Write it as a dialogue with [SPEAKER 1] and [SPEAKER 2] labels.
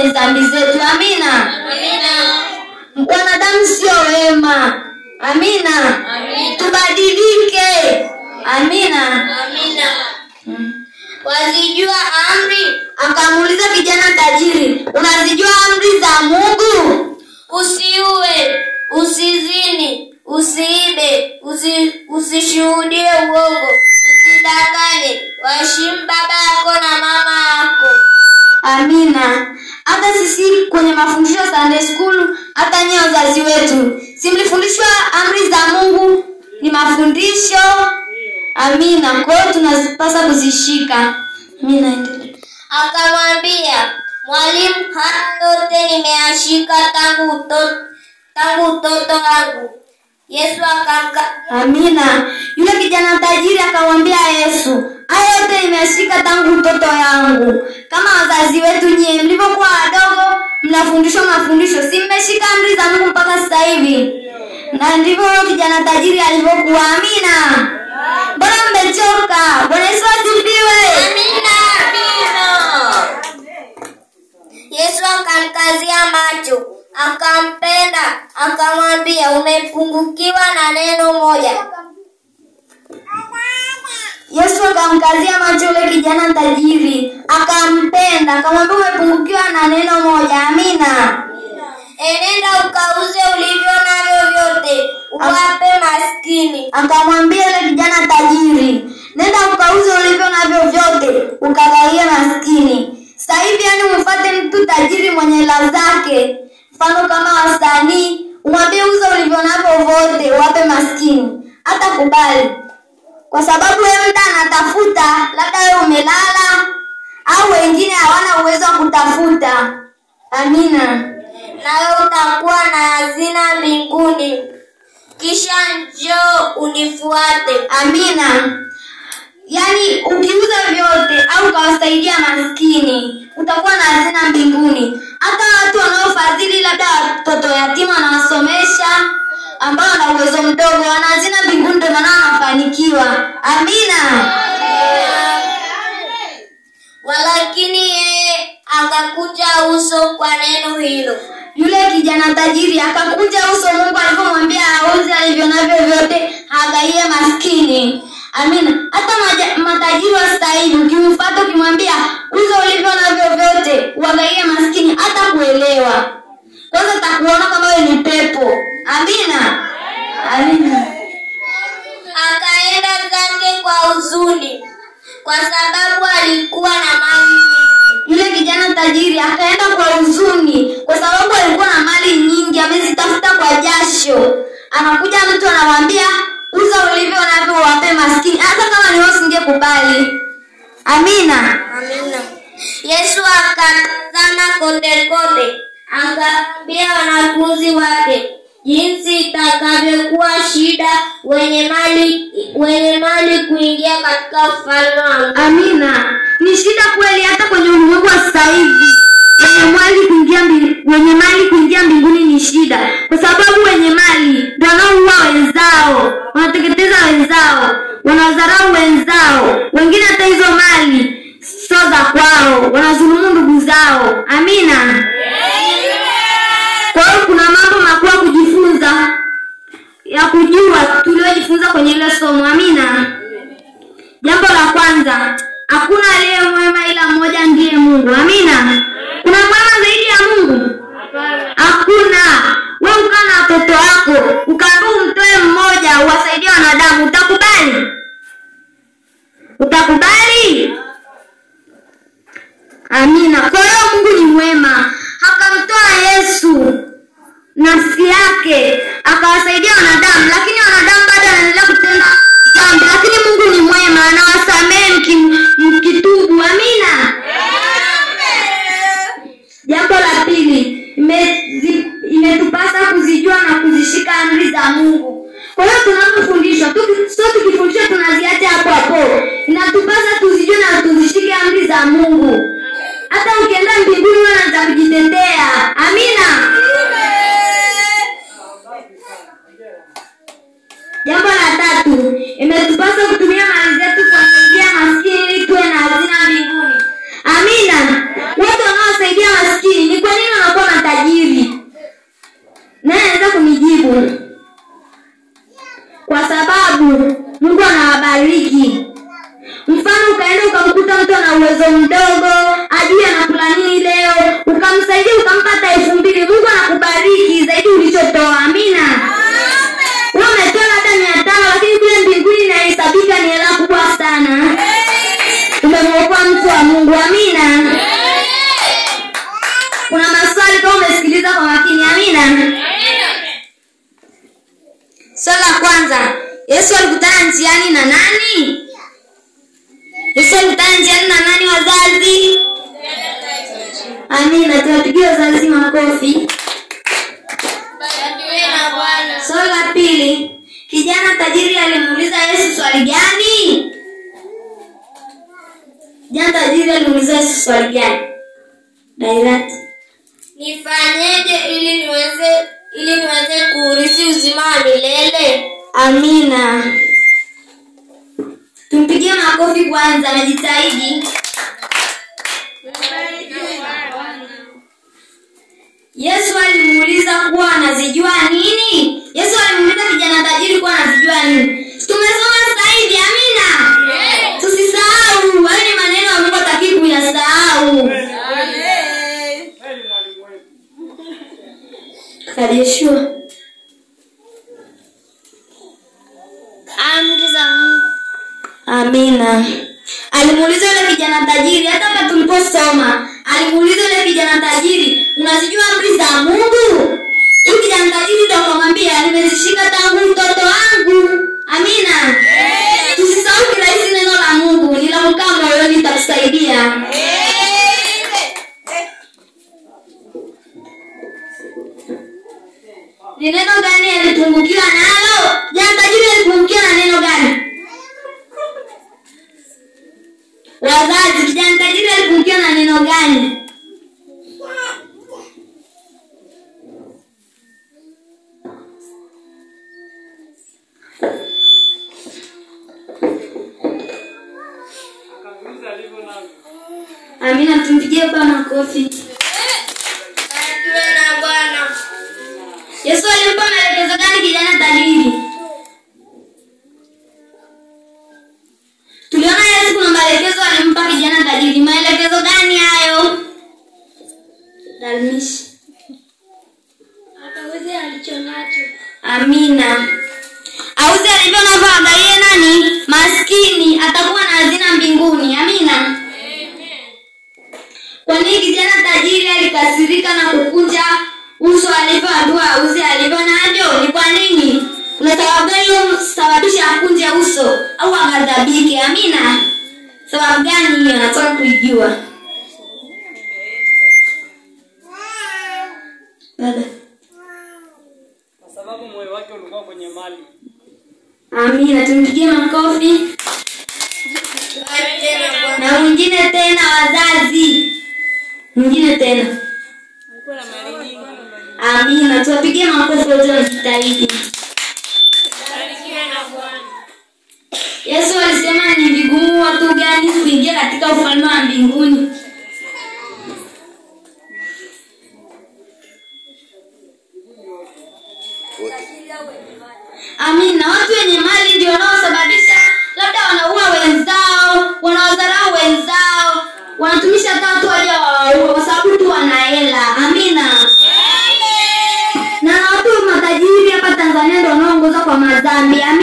[SPEAKER 1] Dhambi zetu. Amina.
[SPEAKER 2] Amina.
[SPEAKER 1] Wanadamu sio wema. Amina.
[SPEAKER 2] Amina.
[SPEAKER 1] Tubadilike. Amina.
[SPEAKER 2] Amina. Wazijua amri?
[SPEAKER 1] Akamuuliza kijana tajiri, unazijua amri za Mungu?
[SPEAKER 2] Usiue, usizini, usiibe, usishuhudie uongo, usidanganye, waheshimu baba yako na mama yako.
[SPEAKER 1] Amina. Hata sisi kwenye mafundisho ya Sunday school, hata nyie wazazi wetu, si mlifundishwa amri za Mungu? Ni mafundisho. Amina. Kwa hiyo tunazipasa kuzishika. Amina. Endelea.
[SPEAKER 2] Akamwambia, Mwalimu, haya yote nimeyashika tangu utoto wangu. Yesu akamka.
[SPEAKER 1] Amina. Yule kijana tajiri akamwambia Yesu, haya yote nimeyashika tangu utoto yangu. Kama wazazi wetu nyie mlivyokuwa wadogo mnafundishwa mafundisho, si mmeshika amri za Mungu mpaka sasa hivi? Na ndivyo yule kijana tajiri alivyokuwa. Amina. Mbona mmechoka? Bwana Yesu asifiwe.
[SPEAKER 2] Amina. Yesu akamkazia macho, akampenda, akamwambia, umepungukiwa na neno moja.
[SPEAKER 1] Yesu akamkazia macho yule kijana tajiri, akampenda, akamwambia umepungukiwa na neno moja. Amina.
[SPEAKER 2] Enenda ukauze ulivyo navyo vyote, uwape maskini.
[SPEAKER 1] Akamwambia yule kijana tajiri, nenda ukauze ulivyo navyo vyote, ukagawie maskini. Sasa hivi yani umfuate mtu tajiri mwenye hela zake, mfano kama wasanii, umwambie uze ulivyo navyo vyote, uwape maskini, hatakubali. Kwa sababu yeye muda anatafuta, labda wewe umelala au wengine hawana uwezo wa kutafuta. Amina.
[SPEAKER 2] Nawe utakuwa na hazina mbinguni. Kisha njoo unifuate.
[SPEAKER 1] Amina. Yaani ukiuza vyote au ukawasaidia maskini, utakuwa na hazina mbinguni. Hata watu wanaofadhili labda watoto yatima wanawasomesha, ambao wana uwezo mdogo, wana hazina mbinguni, ndio maana wanafanikiwa. Amina.
[SPEAKER 2] Walakini yeye akakunja uso kwa neno hilo.
[SPEAKER 1] Yule kijana tajiri akakunja uso Mungu alipomwambia auze alivyo navyo vyote agaie maskini. Amina. Hata matajiri wa sasa hivi ukimfuata ukimwambia uze ulivyo navyo vyote uagaie maskini, hata kuelewa. Kwanza atakuona kama wewe ni pepo. Amina. Amina.
[SPEAKER 2] Akaenda zake kwa huzuni, kwa sababu alikuwa na mali nyingi.
[SPEAKER 1] Yule kijana tajiri akaenda kwa huzuni kwa sababu alikuwa na mali nyingi, amezitafuta kwa jasho. Anakuja mtu anamwambia uza ulivyo navyo uwape maskini, hata kama ni wewe usingekubali. Amina.
[SPEAKER 2] Amina. Yesu akatazama kote kote, akaambia wanafunzi wake jinsi itakavyokuwa shida wenye mali kuingia katika ufalme wa Mungu.
[SPEAKER 1] Amina. Ni shida kweli hata kwenye ulimwengu wa sasa hivi. Wenye mali kuingia mbinguni ni shida. Kwa sababu wenye mali ndio wanaoua wenzao, wanateketeza wenzao, wanadharau wenzao. Wengine hata hizo mali sio za kwao, wanadhulumu ndugu zao. Amina. Kwa hiyo kuna mambo makubwa kujifunza, ya kujua tuliojifunza kwenye ile somo. Amina. Jambo la kwanza, hakuna aliye mwema ila mmoja ndiye Mungu. Amina. Kuna mwema zaidi ya Mungu? Hakuna. Wewe ukaa na watoto wako, ukaambiwa umtoe mmoja uwasaidie wanadamu, utakubali? Utakubali? Amina. Kwa hiyo Mungu ni mwema, akamtoa Yesu nafsi yake akawasaidia wanadamu, lakini wanadamu bado wanaendelea kutenda dhambi, lakini Mungu ni mwema, anawasamehe mkitubu. Amina. Jambo la pili, imetupasa kuzijua na kuzishika amri za Mungu. Kwa hiyo tunapofundishwa, sio tukifundishwa tunaziacha hapo hapo. Inatupasa tuzijue na tuzishike amri za Mungu. Hata ukienda mbinguni wewe unaanza kujitetea. Amina. Jambo la tatu, imetupasa kutumia mali zetu kuwasaidia maskini ili tuwe na hazina mbinguni. Amina. Watu wanaosaidia maskini Amina. Swali la kwanza, Yesu alikutana njiani na nani? Yesu alikutana njiani na nani wazazi? Amina, tuwapigie wazazi makofi. Swali la pili, kijana tajiri alimuuliza Yesu swali gani? Kijana tajiri alimuuliza Yesu swali gani? Dairati.
[SPEAKER 2] Nifanyeje ili niweze kuurithi uzima wa milele?
[SPEAKER 1] Amina. Tumpigie makofi kwanza, amejitahidi. Yesu alimuuliza kuwa anazijua nini? Yesu alimuuliza kijana tajiri kuwa anazijua nini? Tumesoma sasa hivi, amina. Tusisahau, hayo ni maneno ya Mungu, hataki kuyasahau. Kaka Yeshua.
[SPEAKER 2] Amri za Mungu.
[SPEAKER 1] Amina. Alimuuliza yule kijana tajiri, hata hapa tuliposoma, alimuuliza yule kijana tajiri, unazijua amri za Mungu? Huyu kijana tajiri ndo akamwambia, nimezishika tangu mtoto wangu. Amina. Tusisahau kirahisi neno la Mungu, ni la kukaa moyoni, litakusaidia. Ni neno gani alipungukiwa nalo? Kijana tajiri alipungukiwa na neno gani? Wazazi, kijana tajiri alipungukiwa na neno gani? Amina, tumpigie Bwana makofi. Yesu alimpa maelekezo gani kijana tajiri? Tuliona Yesu kuna maelekezo alimpa kijana tajiri. Maelekezo gani hayo? Dalmish.
[SPEAKER 2] Akauze alichonacho.
[SPEAKER 1] Amina. Auze alichonavyo angalie nani? Maskini, atakuwa na hazina mbinguni. Amina. Kwa nini kijana tajiri alikasirika na kukunja uso alivyoambiwa auze alivyo navyo? Ni kwa nini? Kuna sababu gani iliyosababisha akunje uso au aghadhabike? Amina. Sababu gani hiyo? Nataka kuijua. Baba.
[SPEAKER 3] Kwa sababu moyo wake ulikuwa kwenye mali.
[SPEAKER 1] Amina, tumpigie makofi. Na mwingine tena wazazi. Mwingine tena. Amina, tuwapigie makofi wote wanajitahidi. Yesu alisema ni vigumu watu gani kuingia katika ufalme wa mbinguni? Amina, watu wenye mali ndio wanaosababisha labda wanaua wenzao, wanawadharau wenzao, wanatumisha hata watu waje wawaue kwa sababu tu wana hela. Amina. Na watu matajiri hapa Tanzania ndio wanaoongoza kwa madhambi. Amina.